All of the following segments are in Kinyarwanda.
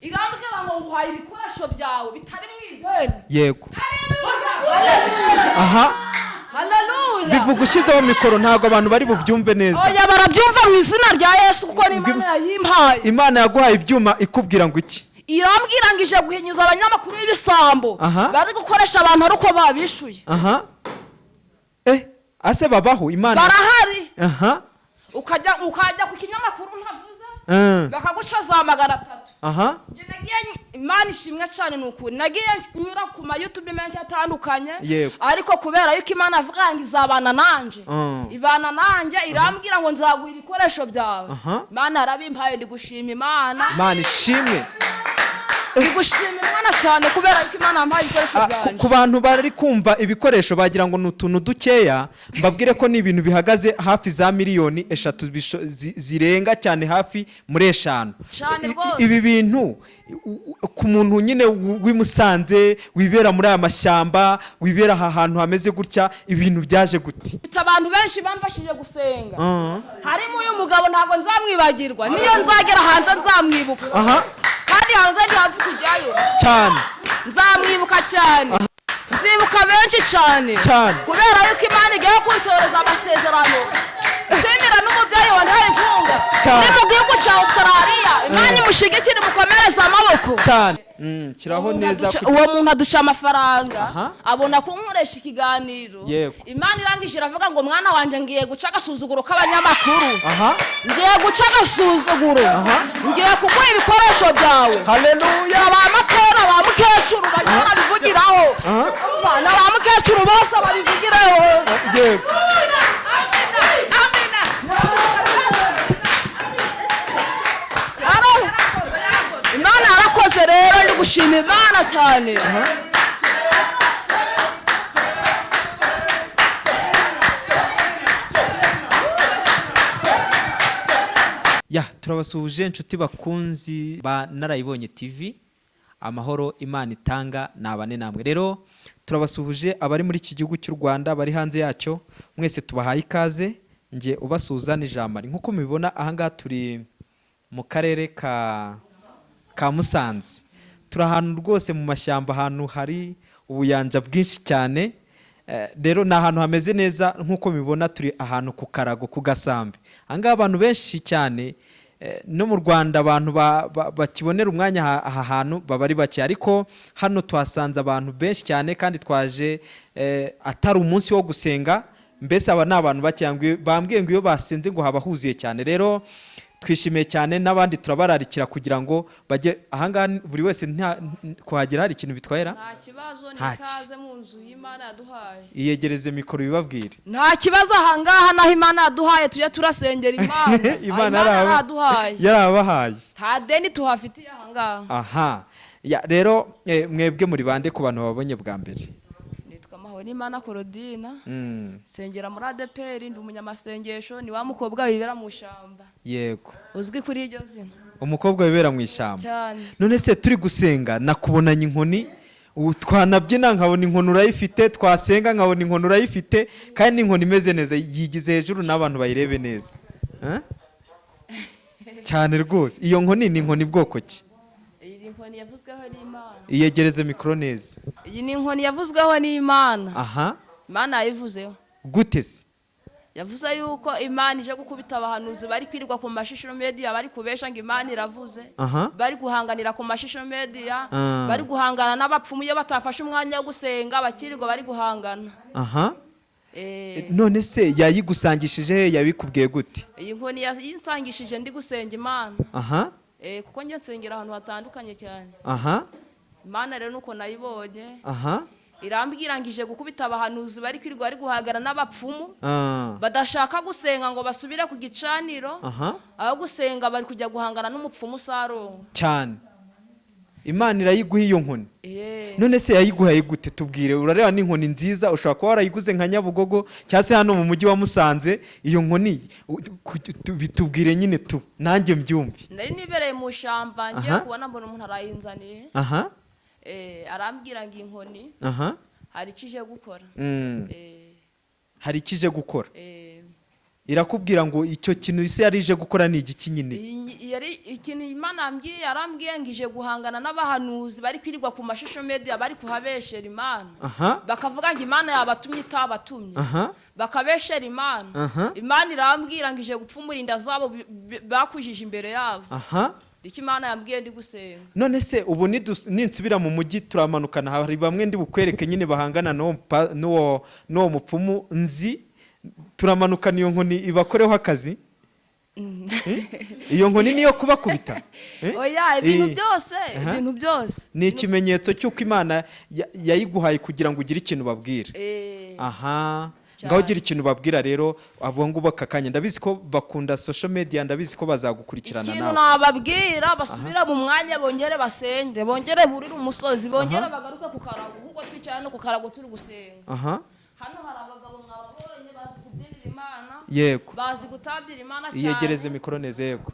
Irambwira ngo nguhaye ibikoresho byawe bitari mu ideni. Yego. Haleluya. Aha. Haleluya. Bivuga ushyizeho mikoro, ntabwo abantu bari bubyumve neza. Oya, barabyumva mu izina rya Yesu, kuko ni Imana yayimpaye. Imana yaguhaye ibyuma ikubwira ngo iki? Irambwira ngo ije guhinyuza abanyamakuru b'ibisambo bazi gukoresha abantu ari uko babishuye. Aha, ase babaho Imana? Barahari. Ukajya ku kinyamakuru ntavuze, bakaguca za 300. Njye nagiye, Imana ishimwe cyane, ni ukuri nagiye nyura ku ma YouTube menshi atandukanye, ariko kubera yuko Imana avuga ngo izabana nanje, ibana nanjye, irambwira ngo nzaguha ibikoresho byawe. Imana yarabimpaye, ndi gushima Imana. Imana ishimwe. Ndi gushima Imana cyane kubera yuko Imana yampaye ibikoresho byanjye. Ku bantu bari kumva ibikoresho bagira ngo ni utuntu dukeya, mbabwire ko ni ibintu bihagaze hafi za miliyoni 3 zirenga cyane, hafi muri 5. Cyane rwose. Ibi bintu ku muntu nyine w'i Musanze wibera muri aya mashyamba, wibera aha hantu hameze gutya, ibintu byaje gute? Mfite abantu benshi bamfashije gusenga, harimo uyu mugabo, ntabwo nzamwibagirwa, niyo nzagera hanze nzamwibuka. Kandi hanze ndi hafi kujyayo. Nzamwibuka cyane, nzibuka benshi cyane. Kubera yuko Imana igiye kuntoreza amasezerano, nshimira n'umubyeyi wantaye inkunga uri mu gihugu cya Australia. Imana imushigikire, imukomereze amaboko. Cyane. Shyiraho neza. Uwo muntu aduca amafaranga, abona kunkoresha ikiganiro. Imana irangije iravuga ngo: "Mwana wanjye, ngiye guca agasuzuguro k'abanyamakuru, ngiye guca agasuzuguro, ngiye kuguha ibikoresho byawe." Haleluya. Na ba matera, ba mukecuru bajya babivugiraho. Umva, na ba mukecuru bose babivugireho. Imana yarakoze rero, ndi gushima Imana cyane. Ya, turabasuhuje inshuti bakunzi ba Narayibonye TV. Amahoro Imana itanga nabane namwe. Rero turabasuhuje abari muri iki gihugu cy'u Rwanda, bari hanze yacyo, mwese tubahaye ikaze. Nge ubasuhuza ni Jean Marie. Nk'uko mubibona ahangaha turi mu karere ka Musanze, turi ahantu rwose mu mashyamba, ahantu hari ubuyanja bwinshi cyane. Rero ni ahantu hameze neza. Nk'uko mubibona turi ahantu ku karago, ku gasambi. Ahangaha abantu benshi cyane, no mu Rwanda abantu bakibonera umwanya aha hantu baba ari bake, ariko hano tuhasanze abantu benshi cyane, kandi twaje atari umunsi wo gusenga. Mbese aba ni abantu bake, bambwiye ngo iyo basenze ngo haba huzuye cyane. Rero twishimiye cyane, n'abandi turabararikira kugira ngo bajye ahangaha. Buri wese kuhagera hari ikintu bitwara? Nta kibazo, ni Nta ikaze mu nzu y'Imana yaduhaye. Iyegereze mikoro bibabwire. Nta kibazo, ahangaha naho Imana yaduhaye, tujye turasengera Imana. Imana Imana yaraduhaye. Yarabahaye. Nta deni tuhafitiye ahangaha. Aha ya, rero mwebwe muri bande ku bantu babonye bwa mbere? Nitwa Mahoro Korodina, nsengera muri ADEPR, ndi umunyamasengesho, ni wa mukobwa wibera mu ishyamba uzwi kuri iryo zina. Umukobwa wibera mu ishyamba. Cyane. None se turi gusenga nakubonanye inkoni, ubu twanabyina nkabona inkoni urayifite, twasenga nkabona inkoni urayifite, kandi n'inkoni imeze neza, yigize hejuru n'abantu bayirebe neza. Eh? Cyane rwose. Iyo nkoni ni inkoni bwoko ki? Iyi ni inkoni yavuzweho n'Imana. Iyegereze mikoro neza. Iyi ni inkoni yavuzweho n'Imana. Imana yayivuzeho. Gute se? Yavuze yuko Imana ije gukubita abahanuzi bari kwirirwa ku ma social media, bari kubesha ngo Imana iravuze, bari guhanganira ku ma social media, bari guhangana n'abapfumu. Iyo batafashe umwanya wo gusenga bakirirwa bari guhangana. None se yayigusangishije he? Yabikubwiye gute? Iyi nkoni yayinsangishije ndi gusenga Imana. Kuko njye nsengera ahantu hatandukanye cyane. Imana rero nuko nayibonye, irambwira ngo ije gukubita abahanuzi bari kwirirwa bari guhangana n'abapfumu, badashaka gusenga ngo basubire ku gicaniro. Aho gusenga bari kujya guhangana n'umupfumu Sarongo. Cyane. Imana irayiguha iyo nkoni. None se yayiguhaye gute? Tubwire. Urareba n'inkoni nziza, ushobora kuba warayiguze nka Nyabugogo cyangwa se hano mu mujyi wa Musanze. Iyo nkoni bitubwire nyine tu nanjye mbyumve. Nari nibereye mu ishyamba, ngiye kubona mbona umuntu arayinzaniye. Arambwira ngo inkoni hari icyo ije gukora. Hari icyo ije gukora. Irakubwira ngo icyo kintu isi yari ije gukora ni igiki nyine? Yari ikintu Imana yambwiye, yarambwiye ngo ije guhangana n'abahanuzi bari kwirirwa ku mashusho media, bari kuhabeshera Imana, bakavuga ngo Imana yabatumye itabatumye, bakabeshera Imana. Imana irambwira ngo ije gupfumura inda zabo bakujije imbere yabo. Icyo Imana yambwiye ndi gusenga. None se ubu ninsubira mu mujyi turamanukana, hari bamwe ndi bukwereke nyine bahangana n'uwo mupfumu nzi, turamanukana iyo nkoni ibakoreho akazi. Iyo nkoni niyo kubakubita. Oya, ibintu byose, ibintu byose ni ikimenyetso cy'uko Imana yayiguhaye kugira ngo ugire ikintu babwira. Aha ngaho ugira ikintu babwira rero abo ngubo aka kanya, ndabizi ko bakunda social media, ndabizi ko bazagukurikirana. Ikintu Nawe nababwira, basubira mu mwanya, bongere basenge, bongere burire umusozi, bongere bagaruke ku karago, kuko twicaye no ku karago turi gusenga. Hano hari abagabo mwababonye bazi kubyinira Imana, bazi gutambira Imana cyane. Iyegereze mikoro neza, yego.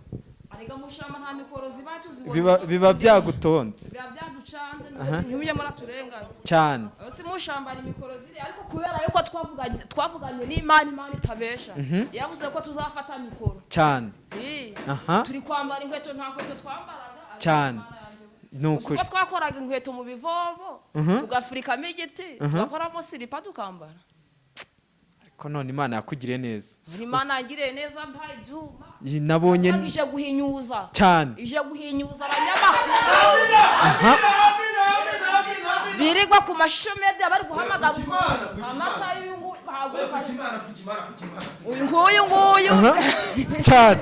Arega mushama nta mikoro ziba tuzibona. Biba byagutonze. Biba byaducanze, ntibujye muraturenganya. Cyane. Si mushamba hari mikoro ziri, ariko kubera yuko twavuganye n'Imana, Imana itabesha, yavuze ko tuzafata mikoro. Cyane. Turi kwambara inkweto, nta nkweto twambaraga, ariko Cyane. Imana yanjye. Ni ukuri. Uko twakoraga inkweto mu bivovo, tugafurikamo igiti, tugakoramo silipa, tukambara. Ariko none Imana yakugiriye neza. Imana yangiriye neza, mpa ibyuma. Iyi nabonye. Ije guhinyuza. Cyane. Ije guhinyuza abanyamakuru birirwa ku mashusho media bari guhamagara amata y'uyu haguruka uyu nguyu nguyu. Cyane.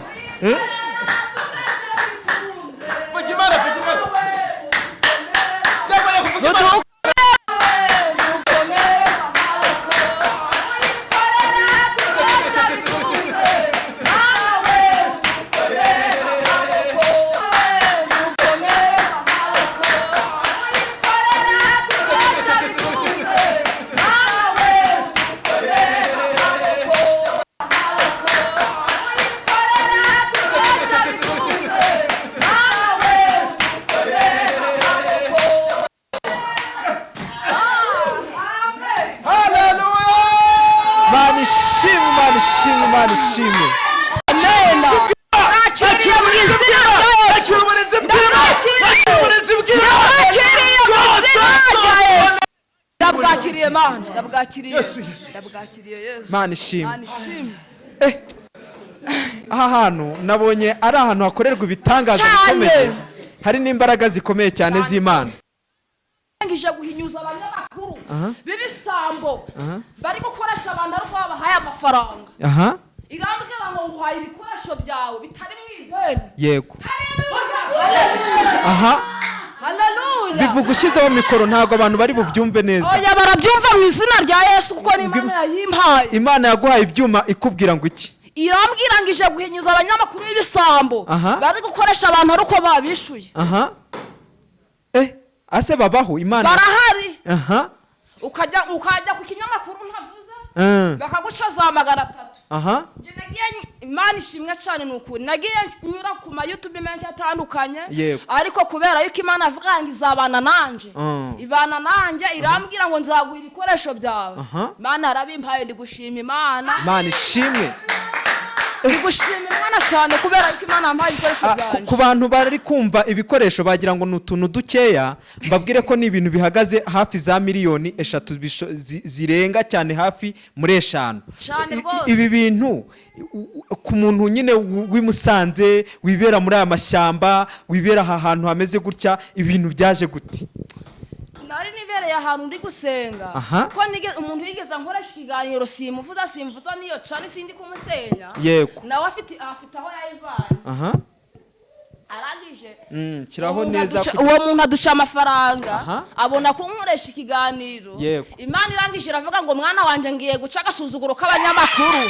Imana ishimwe, Imana ishimwe, Imana ishimwe. Nakiriye mu izina rya Yesu. Ndabwakiriye mu izina rya Yesu. Ndabwakiriye Mana, ndabwakiriye. Ndabwakiriye Yesu. Imana ishimwe. Imana ishimwe. Aha hantu nabonye ari ahantu hakorerwa ibitangaza Cyane. bikomeye, hari n'imbaraga zikomeye cyane z'Imana. Ije guhinyuza abanyamakuru b'ibisambo bari gukoresha abantu ariko babahaye amafaranga. Irambwira ngo nguhaye ibikoresho byawe bitari mu ideni. Yego. Haleluya. Haleluya. Bivuga ushyizeho mikoro, ntabwo abantu bari bubyumve neza. Oya, barabyumva mu izina rya Yesu, kuko ni Imana yayimpaye. Imana yaguhaye ibyuma ikubwira ngo iki? Irambwira ngo ije guhinyuza abanyamakuru b'ibisambo bari gukoresha abantu ariko babishuye. Ase babaho Imana. Barahari. Ukajya ku kinyamakuru ntavuze, bakaguca za 300. Njye nagiye, Imana ishimwe cyane, ni ukuri nagiye nyura ku ma YouTube menshi atandukanye, ariko kubera yuko Imana avuga ngo izabana nanje, ibana nanje, irambwira ngo nzaguha ibikoresho byawe. Imana yarabimpaye, ndi gushima Imana. Imana ishimwe. Ndi gushima Imana cyane kubera yuko Imana yampaye ibikoresho byanjye. Ku bantu bari kumva ibikoresho bagira ngo ni utuntu dukeya, mbabwire ko ni ibintu bihagaze hafi za 3 miliyoni zirenga cyane, hafi muri 5. Cyane rwose. Ibi bintu ku muntu nyine w'i Musanze wibera muri aya mashyamba, wibera aha hantu hameze gutya, ibintu byaje gute? Nari nibereye ahantu ndi gusenga, ko umuntu yigeze ankoresha ikiganiro, simuvuza simvuza niyo cani, sindi kumusenya, nawe afite aho yayivanye. Arangije, Shyiraho umuntu neza. Uwo muntu aduca amafaranga, abona kunkoresha ikiganiro. Imana irangije iravuga ngo mwana wanje, ngiye guca agasuzuguro k'abanyamakuru,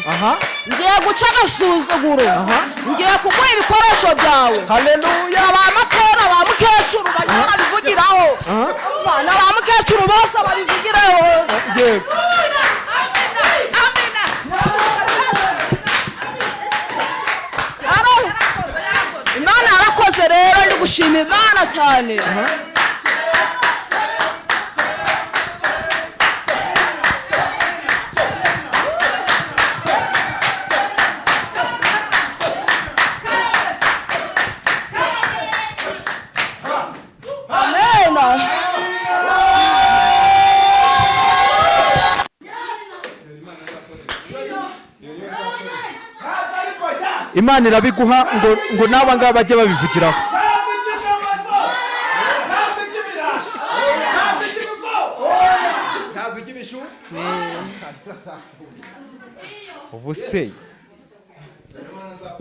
ngiye guca agasuzuguro, ngiye kuguha ibikoresho byawe. Haleluya. Ba matera, ba mukecuru bajya babivugiraho. Umva, na ba mukecuru bose babivugiraho. Imana yarakoze rero, ndi gushima Imana cyane. Imana irabiguha ngo n'aba ngaba bajye babivugiraho. Ubu se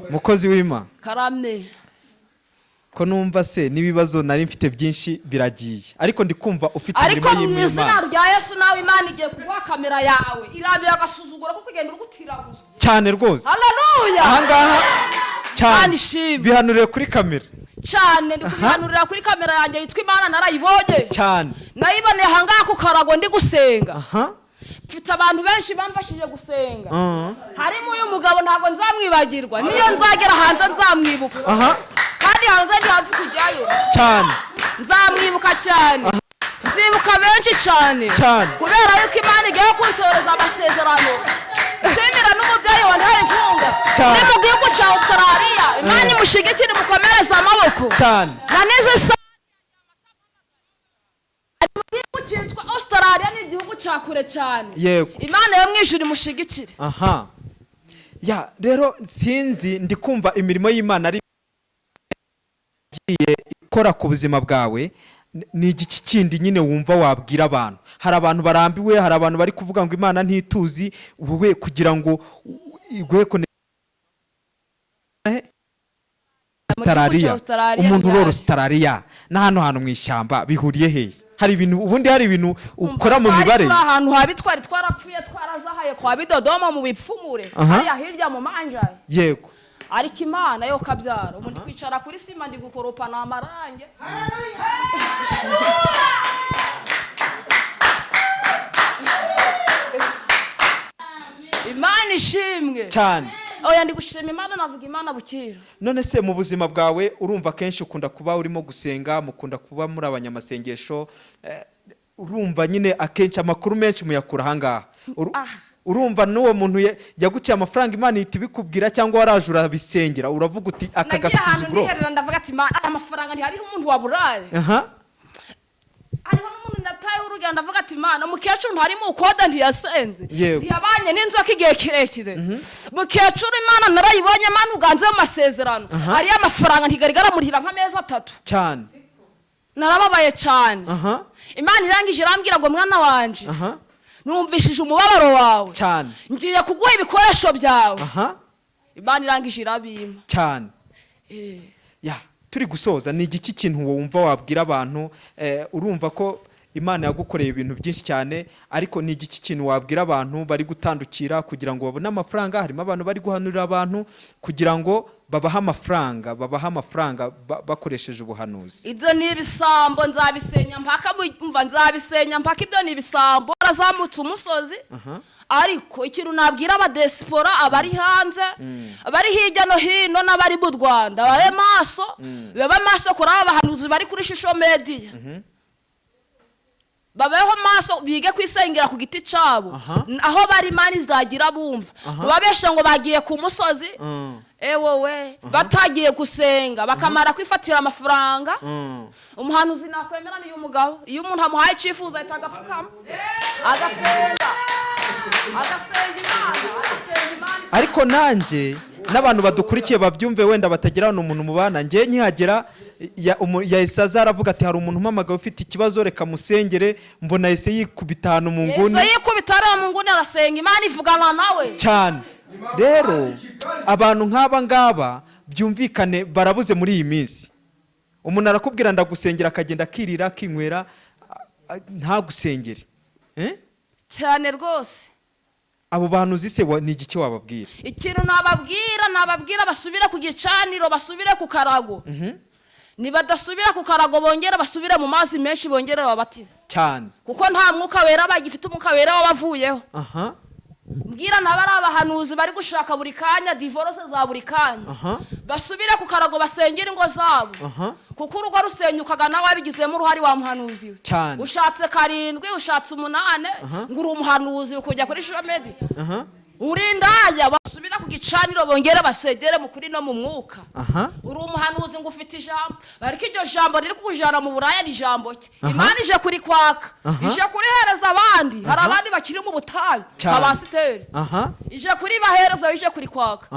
mukozi w'Imana, Karame. Ko numva se n'ibibazo nari mfite byinshi biragiye, ariko ndi kumva ufite Ariko imirimo mu izina y'Imana rya Yesu, nawe Imana igiye kuguha kamera yawe, irambiye agasuzuguro ko kugenda urigutiraguza. Cyane rwose. Haleluya. Ahangaha cyane. Imana ishimwe. Bihanurire kuri kamera. Cyane, ndi kubihanurira kuri kamera yanjye yitwa Imana narayibonye. Cyane. Nayiboneye ahangaha ku karago ndi gusenga. Aha. Mfite abantu benshi bamfashije gusenga. Harimo uyu mugabo, ntabwo nzamwibagirwa, niyo nzagera hanze nzamwibuka. Aha. Kandi hanze ndi hafi kujyayo. Cyane. Nzamwibuka cyane, nzibuka benshi cyane. Cyane. Kubera yuko Imana igiye kuntoreza amasezerano. Nshimira n'umubyeyi wantaye inkunga Cyane. ni mu gihugu cya Australia. Imana imushigikire, imukomereze amaboko. Cyane. Na n'izi saha ari mu gihugu cyitwa Australia, ni igihugu cya kure cyane. Yego. Imana yo mu ijuru imushigikire. Aha ya, rero sinzi, ndi kumva imirimo y'Imana ari igiye ikora ku buzima bwawe. Ni igiki kindi nyine wumva wabwira abantu? Hari abantu barambiwe, hari abantu bari kuvuga ngo Imana ntituzi. Wowe kugira ngo iguhe Mu gihugu cya Australia, Australia umuntu urora ryari. Australia na hano hantu mu ishyamba bihuriye hehe? Hari ibintu, ubundi hari ibintu ukora mu Twari mibare? turi ahantu habi, twari twarapfuye, twarazahaye kwa Bidodoma mu bipfumure, Aha. hariya hirya mu manjaye. Yego. Ariko Imana yo kabyara, ubu ndi kwicara kuri sima, ndi gukoropa, ni amarange. Imana ishimwe. Cyane. Oya, ndi gushima Imana, navuga Imana bukira. None se mu buzima bwawe urumva akenshi ukunda kuba urimo gusenga, mukunda kuba muri abanyamasengesho, urumva nyine akenshi amakuru menshi muyakura ahangaha. Ah. Urumva n'uwo muntu yaguciye amafaranga, Imana ihita ibikubwira, cyangwa waraje urabisengera uravuga uti aka Nagiye ahantu gasuzuguro? ndiherera, ndavuga ati: "Mana, aya mafaranga ntihariho umuntu waburaye." Aha. Hariho n'umuntu nataye urugendo, ndavuga ati: "Imana, umukecuru ntarimo ukoda, ntiyasenze, Yego. ntiyabanye n'inzoka igihe kirekire." Mukecuru, Imana narayibonye, Imana uganze mu masezerano, ariyo amafaranga ntigari garamurihira nk'amezi 3. Cyane. Narababaye cyane. Aha. Imana irangije irambwira ngo: "Mwana wanje, Aha. numvishije umubabaro wawe, Cyane. ngiye kuguha ibikoresho byawe." Aha. Imana irangije irabimpa. Cyane. Ya, turi gusoza, ni igiki kintu wumva wabwira abantu? Urumva ko Imana yagukoreye ibintu byinshi cyane, ariko ni igiki kintu wabwira abantu bari gutandukira kugira ngo babone amafaranga? Harimo abantu bari guhanurira abantu kugira ngo babahe amafaranga, bakoresheje ubuhanuzi. Ibyo ni ibisambo, nzabisenya mpaka mva, nzabisenya mpaka. Ibyo ni ibisambo, barazamutse umusozi. Ariko ikintu nabwira abadesipora, abari hanze, abari hirya no hino n'abari mu Rwanda, babe maso, babe maso kuri aba bahanuzi bari kuri social media. Babeho maso, bige kwisengera ku giti cyabo. Aho bari Imana izagira bumva. Babeshe ngo bagiye ku musozi, ewowe, batagiye gusenga, bakamara kwifatira amafaranga. Umuhanuzi nakwemera ni umugabo, iyo umuntu amuhaye icyifuzo ahita agapfukama, agasenga, agasenga Imana, agasenga Imana. Ariko nanjye n'abantu badukurikiye babyumve, wenda batagira hano umuntu mubana. Njye nkihagera yahise aza aravuga ati: "Hari umuntu umpamagaye ufite ikibazo, reka musengere." Mbona yahise yikubita ahantu mu nguni. Yahise yikubita hariya mu nguni, arasenga, Imana ivugana nawe. Cyane. Rero abantu nk'aba ngaba, byumvikane, barabuze muri iyi minsi. Umuntu arakubwira ndagusengera, akagenda akirira, akinywera, ntagusengere. Eh? Cyane rwose. Abo bantu uzi se ni igiki wababwira? Ikintu nababwira, basubire ku gicaniro, basubire ku karago. Nibadasubira ku karago, bongere basubire mu mazi menshi, bongere babatize. Cyane. Kuko nta mwuka wera bagifite, umwuka wera wabavuyeho. Mbwira nabo ari abahanuzi bari gushaka buri kanya divorce za buri kanya, basubire ku karago, basengere ingo zabo, kuko urugo rusenyukaga nawe wabigizemo uruhare, wa muhanuzi we. Cyane. Ushatse karindwi, ushatse umunane, ngo uri umuhanuzi ukujya kuri social media, uri indaya. Basubira ku gicaniro, bongere basegere mu kuri no mu mwuka. Uri umuhanuzi ngo ufite ijambo, ariko iryo jambo riri kukujyana mu buraya ni ijambo ki? Imana ije kurikwaka, ije kurihereza abandi. Hari abandi bakiri mu butayu, abasiteri, ije kuribahereza, ije kurikwaka.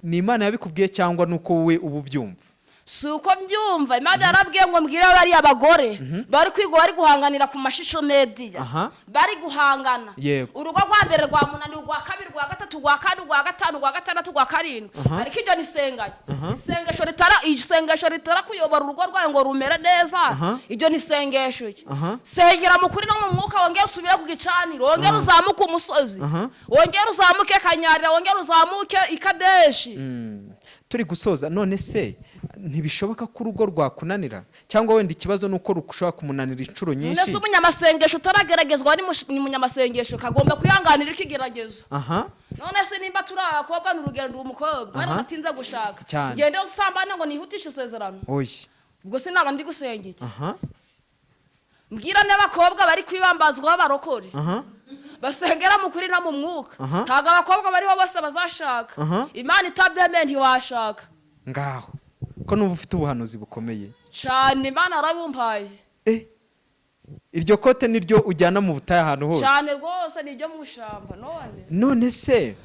Ni Imana yabikubwiye cyangwa nuko wowe uba ubyumva? Si uko mbyumva. Imana yarabwiye ngo mbwire bariya bagore bari kwiga, bari guhanganira ku ma social media, bari guhangana. Urugo rwa mbere rwa munani, urwa kabiri, rwa gatatu, rwa kane, urwa gatanu, rwa gatandatu, rwa karindwi. Ariko iryo ni isengaye, isengesho ritara, isengesho ritara kuyobora urugo rwawe ngo rumere neza. Iryo ni isengesho ki? Sengera mu kuri no mu mwuka, wongere usubire ku gicaniro, wongere uzamuke umusozi, wongere uzamuke Kanyarira, wongere uzamuke Ikadeshi. Turi gusoza. None se ntibishoboka ko urugo rwakunanira, cyangwa wenda ikibazo ni uko rushobora kumunanira inshuro None nyinshi? se umunyamasengesho utarageragezwa ni umunyamasengesho kagomba kwihanganira ikigeragezo. None se nimba turi abakobwa, ni urugero, ndi umukobwa wenda natinze gushaka, ngende nsambane ngo nihutishe isezerano? Oya. Ubwo sinaba ndi gusenga iki? Mbwira n'abakobwa bari kwibambazwa b'abarokore, basengera mu kuri no mu mwuka. Ntabwo abakobwa bariho bose bazashaka. Imana itabyemeye ntiwashaka. Ngaho ko numva ufite ubuhanuzi bukomeye. Cyane, Imana yarabumpaye. Iryo kote niryo ujyana mu butayu ahantu hose? Cyane rwose, ni ibyo mu ishyamba none. None se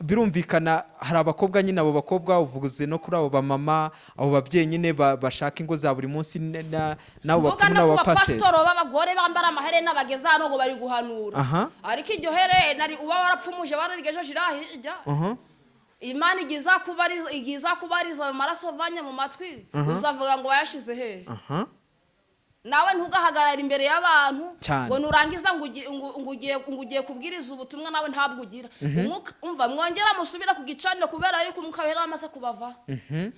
birumvikana hari abakobwa nyine, abo bakobwa uvuze, no kuri abo bamama, abo babyeyi nyine bashaka ingo za buri munsi, n'abo Mvuga bakuru no n'abo ku bapasiteri. bapasitoro b'abagore bambara amaherena, bageze hano ngo bari guhanura, ariko iryo herena uba warapfumuje, wararigejeje iriya hirya. Imana igiye izakubariza ayo maraso uvanye mu matwi, uzavuga ngo wayashize hehe? Nawe ntugahagarare imbere y'abantu ngo nurangiza ngo ugiye kubwiriza ubutumwa, nawe ntabwo ugira Umwuka. Umva, mwongera musubire ku gicaniro, kubera yuko umwuka wera wamaze kubava.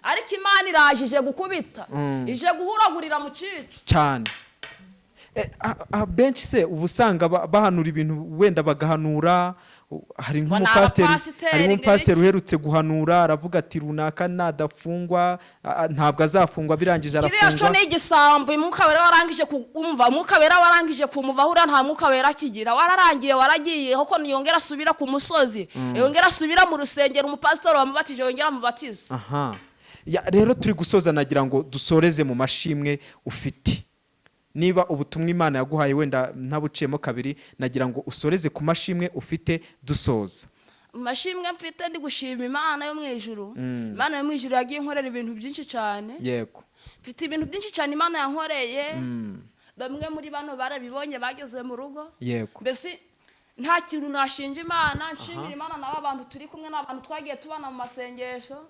Ariko Imana iraje, ije gukubita, ije guhuragurira mu cico. Cyane. Benshi se uba usanga bahanura ibintu, wenda bagahanura, hari Ngo ni nk'umupasiteri, abapasiteri, hari nk'umupasiteri n'ibiki. uherutse guhanura, aravuga ati runaka nadafungwa, ntabwo azafungwa, birangije Kiriya cyo arafungwa. ni igisambo. Umwuka wera warangije kumva, umwuka wera warangije kumuvaho, uriya nta mwuka wera akigira, wararangiye, waragiye. Kuko niyongera asubira ku musozi, yongera asubira mu rusengero, umupasitori wamubatije yongera amubatize. Aha. Ya, rero turi gusoza, nagira ngo dusoreze mu mashimwe ufite. Niba ubutumwa Imana yaguhaye wenda ntabuciyemo kabiri, nagira ngo usoreze ku mashimwe ufite dusoza. Mu mashimwe mfite, ndi gushima Imana yo mu ijuru. Imana yo mu ijuru yagiye inkorera ibintu byinshi cyane. Mfite ibintu byinshi cyane Imana yankoreye. Bamwe muri bano barabibonye, bageze mu rugo. Mbese nta kintu nashinja Imana. Nshimira Imana n'aba bantu turi kumwe, n'abantu twagiye tubana mu masengesho.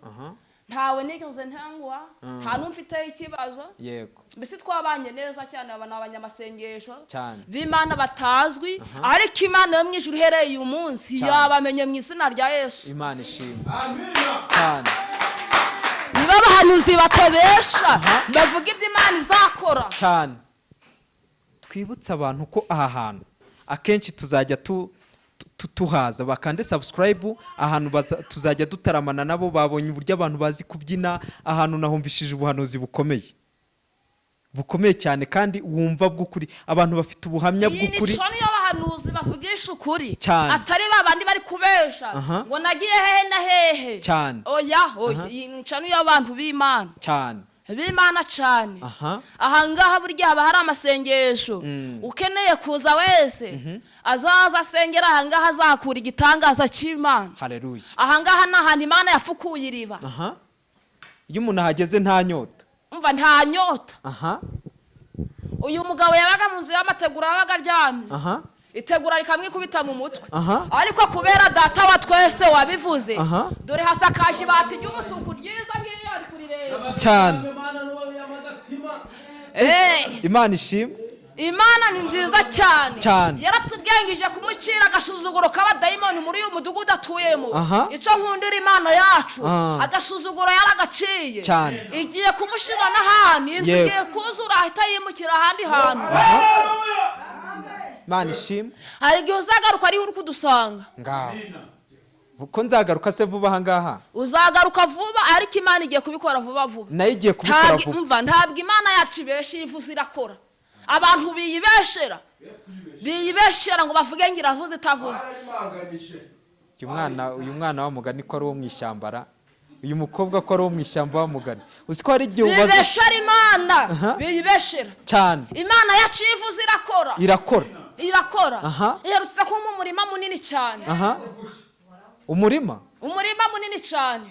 Ntawe nigeze ntangwa, nta n'umfiteho ikibazo. Mbese twabanye neza cyane. Aba ni abanyamasengesho b'Imana batazwi, ariko Imana yo mu ijuru uhereye uyu munsi yabamenye mu izina rya Yesu. Imana ishimwe cyane. Niba abahanuzi batabesha, bavuga ibyo Imana izakora. Cyane. Twibutse abantu ko aha hantu akenshi tuzajya tuhaza, bakande subscribe, ahantu tuzajya dutaramana nabo. Babonye uburyo abantu bazi kubyina. Ahantu nahumvishije ubuhanuzi bukomeye, bukomeye cyane, kandi wumva bw'ukuri, abantu bafite ubuhamya Iyi ni bw'ukuri. coni y'abahanuzi bavugisha ukuri, atari ba bandi bari kubesha ngo nagiye hehe na hehe. Oya, oya. Iyi ni coni y'abantu b'Imana, b'Imana cyane. Ahangaha burya haba hari amasengesho. Ukeneye kuza wese azaza asengera ahangaha, azakura igitangaza cy'Imana. Haleluya. Ahangaha ni ahantu Imana yafukuye iriba. Iyo umuntu ahageze nta nyota. Umva, nta nyota. Uyu mugabo yabaga mu nzu y'amategura, yabaga aryamye, itegura rikamwikubita mu mutwe. Ariko kubera Data wa twese wabivuze, dore hasakaje ibati ry'umutuku ryiza ngiriya, ari kurireba. Cyane. Imana ishimwe. Imana ni nziza cyane. Cyane. Yaratubwengije kumucira agasuzuguro k'abadayimoni muri uyu mudugudu atuyemo. Icyo nkundira Imana yacu, agasuzuguro yaragaciye. Igiye kumushyira n'ahandi, inzu igiye kuzura, ahita yimukira ahandi hantu. Imana ishimwe. Hari igihe uzagaruka ariho uri kudusanga. Ngaho ko nzagaruka se vuba aha ngaha? Uzagaruka vuba, ariko Imana igiye kubikora vuba vuba. Nayo igiye kubikora Ntabwo vuba. Umva, ntabwo Imana yacu ibesha, iyo ivuze irakora. Abantu biyibeshera ngo bavuge ngo iravuze itavuze. Uyu mwana w'umugani ko ari uwo mu ishyamba ra, uyu mukobwa ko ari uwo mu ishyamba w'umugani, uzi ko hari igihe ubaza? Bibeshera Imana, biyibeshera. Imana yacu iyo ivuze irakora. Irakora. Irakora. Iherutse kumpa umurima munini cyane. Umurima. Umurima munini cyane.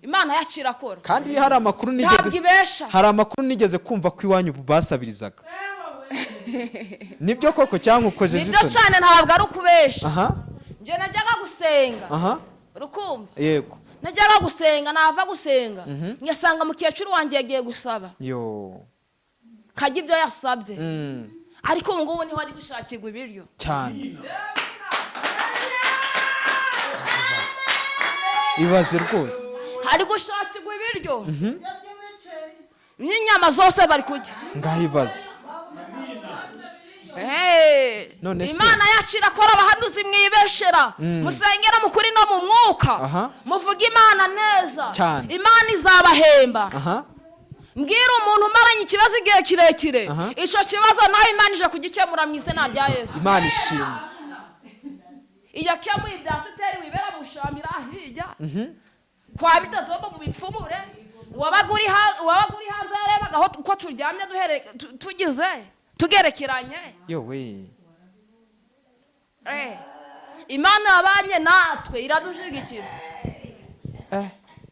Imana yakira akora. Kandi hari amakuru Ntabwo nigeze, ibesha. hari amakuru nigeze kumva ko iwanyu basabirizaga. Nibyo koko cyangwa ukojeje Nibyo isoni? cyane, ntabwo ari ukubesha. Njye najyaga gusenga. Urukumva? Yego. Najyaga gusenga, nava gusenga ngasanga mukecuru wanjye yagiye gusaba. Yo. Kajya ibyo yasabye. Ariko ubu ngubu niho ari gushakirwa ibiryo. Cyane, ibaze rwose. Hari gushakirwa ibiryo n'inyama zose bari kurya. Ngaho ibaze. Hey, None se- Imana yacu irakora. Abahanuzi mwibeshera, musengera mu kuri no mu mwuka, muvuge Imana neza. Cyane. Imana izabahemba. Mbwira umuntu umaranye ikibazo igihe kirekire, icyo kibazo nawe Imana ije kugikemura mu izina rya Yesu. Imana ishimwe. Iyakemuye ibya Siteri wibera mushamira hirya kwa bidadobo mu bipfumure. Wabaga uri hanze yarebaga aho uko turyamye tugize tugerekeranye. Yowe. Imana yabanye natwe, iradushigikira. Eh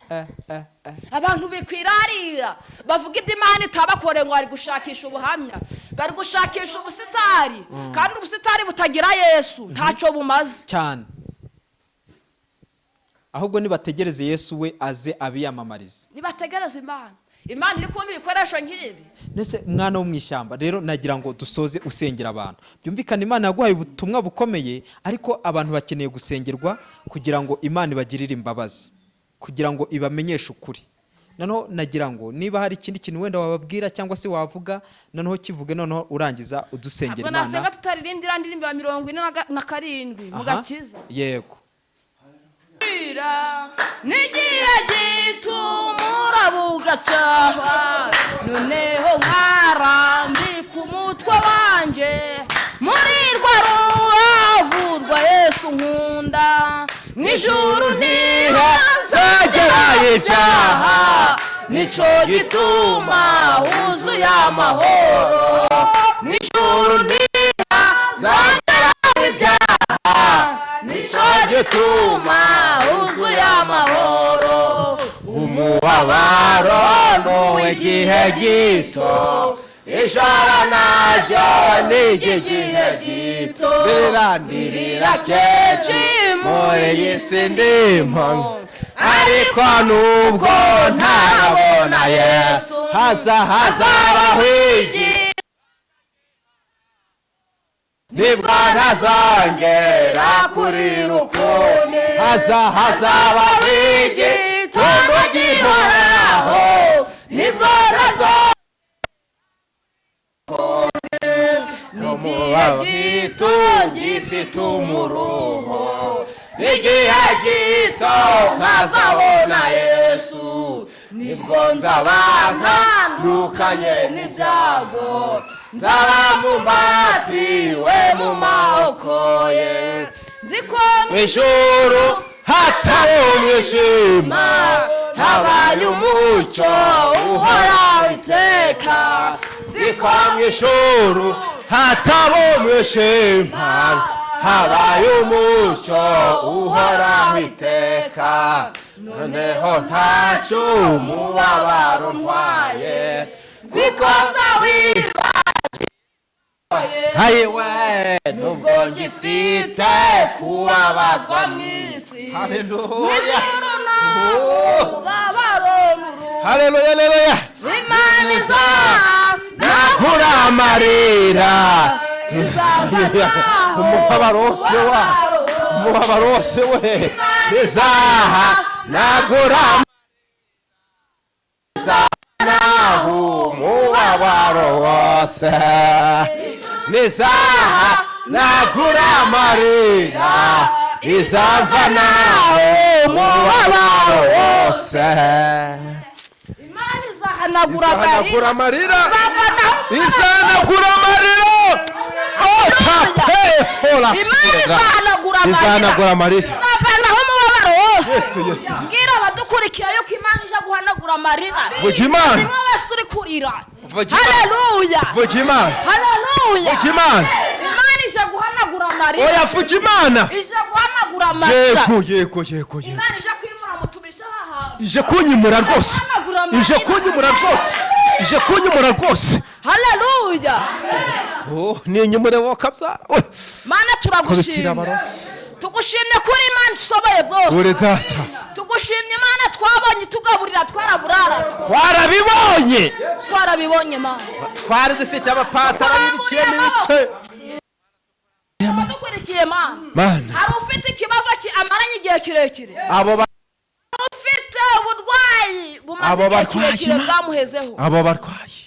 eh eh eh. Abantu bikwirarira bavuga ibyo Imana itabakoreye, ngo bari gushakisha ubuhamya, bari gushakisha ubusitari, kandi ubusitari butagira Yesu ntacyo bumaze. Cyane, ahubwo nibategereze Yesu we aze abiyamamarize. Nibategereze Imana. Imana iri kumva ibikoresho nk'ibi. Mbese mwana wo mu ishyamba, rero nagira ngo dusoze usengera abantu. Byumvikane, Imana yaguhaye ubutumwa bukomeye, ariko abantu bakeneye gusengerwa kugira ngo Imana ibagirire imbabazi, kugira ngo ibamenyeshe ukuri. Noneho nagira ngo niba hari ikindi kintu wenda wababwira cyangwa se wavuga, noneho kivuge, noneho urangiza udusengera. Ntabwo nasenga Imana tutaririmbye iriya ndirimbo ya 47 mu gakiza. Yego. N'igihe gitumura bugacaha, noneho nkarambika umutwe wanjye muri rwa rubavu rwa Yesu nkunda. Mu ijuru ntihazagera ibyaha, nicyo gituma wuzuye amahoro. Mu ijuru ntihazagera ibyaha, nicyo gituma wuzuye amahoro. Umubabaro n'uw'igihe gito, ijoro naryo ni iry'igihe gito. Birandirira kenshi muri iyi si ndimo, ariko nubwo ntarabona Yesu, haza hazabaho igihe nibwo ntazongera kurira ukundi. Haza hazabaho igitondo gihoraho, nibwo ntazongera gito gifite umuruho. Igihe gito nkazabona Yesu, nibwo nzaba ntandukanye n'ibyago, nzaba mumbatiwe mu maboko ye. Nzi ko Mu ijuru hatari umwijima, habaye umucyo uhoraho iteka. Nzi ko mu ijuru hataba umwijima, habaye umucyo uhoraho iteka. Noneho ntacyo umubabaro ntwaye, kuko nzawira hayiwe nubwo ngifite kubabazwa mu isi. Haleluya. Haleluya, haleluya. Imana Nakura amarira, umubabaro wose wa umubabaro wose we bizaha nagura naho umubabaro wose nizaha nagura amarira, izamva naho umubabaro wose. Imana izahanagura Izahanagura amarira. Izavanaho. Izahanagura amarira. Imana izahanagura amarira. Izahanagura amarira. Izavanaho umubabaro wose. Yesu, Yesu, Yesu. Bwira abadukurikiye yuko Imana ije guhanagura amarira. Vuga Imana. Buri umwe wese uri kurira. Vuga Imana. Haleluya. Vuga Imana. Haleluya. Vuga Imana. Imana ije guhanagura amarira. Oya, vuga Imana. Ije guhanagura amarira. Yego, yego, yego, yego. Imana ije. Ije kunyimura rwose. Guhanagura Ije amarira. kunyimura rwose. Ije kunyimura rwose. Haleluya. Oh, ninyimure wowe kabyara we. Mana, Kubitira turagushimye. abarosi. Tugushimye kuri Imana ishoboye bwose. Uri data. Tugushimye Imana twabonye tugaburira twaraburara. Twarabibonye. Twarabibonye, Mana. Twari dufite abapatara y'ibiciyemo ibice. Dukurikiye, Mana. Mana. Hari ufite ikibazo amaranye igihe kirekire, Abo ufite uburwayi bumaze Abo igihe barwayi, kirekire Mana. bwamuhezeho. Abo barwayi.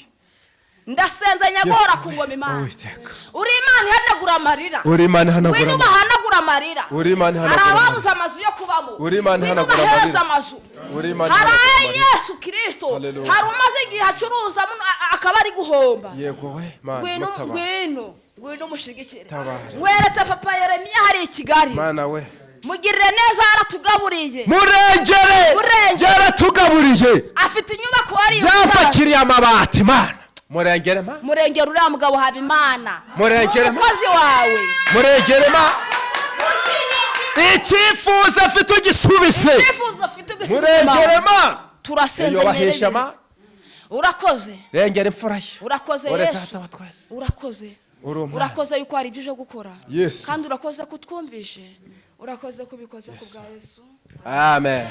Ndasenze nyagora ku ngoma, Imana. Uwiteka. Uri Imana ihanagura amarira. Uri Imana ihanagura Ngwino amarira. ubahanagura amarira. Uri Imana Hari ihanagura amarira. ababuze amazu yo kubamo. Uri Imana Ngwino ihanagura ubahereze amarira. amazu. Uri Imana Hari ihanagura amarira. Yesu Kirisito. Haleluya. Hari umaze igihe acuruza muno, akaba ari guhomba. Yego we, Mana, Ngwino. mutabara. Ngwino, ngwino umushigikire. Tabara. Nkweretse papa Yeremiya hari i Kigali. Mana we. Mugirire neza, yaratugaburiye. Murengere. Murengere. Yaratugaburiye. Afite inyubako ari i Musanze. Yampakiriye amabati, Mana. Murengere, Mana. Murengere uriya mugabo Habimana. Murengere, Mana. Umukozi wawe. Murengere, Mana. Icyifuzo afite ugisubize. Icyifuzo afite ugisubize. Murengere, Mana. Turasenze Iyo bahesha, nyerere. Mana. Urakoze. Rengera imfura ye. Urakoze, Ore Yesu. data wa twese. Urakoze. Uri umwana. Urakoze yuko hari ibyo uje gukora. Yesu. Kandi urakoze kutwumvishe, urakoze kubikoze ku bwa Yesu. Amen.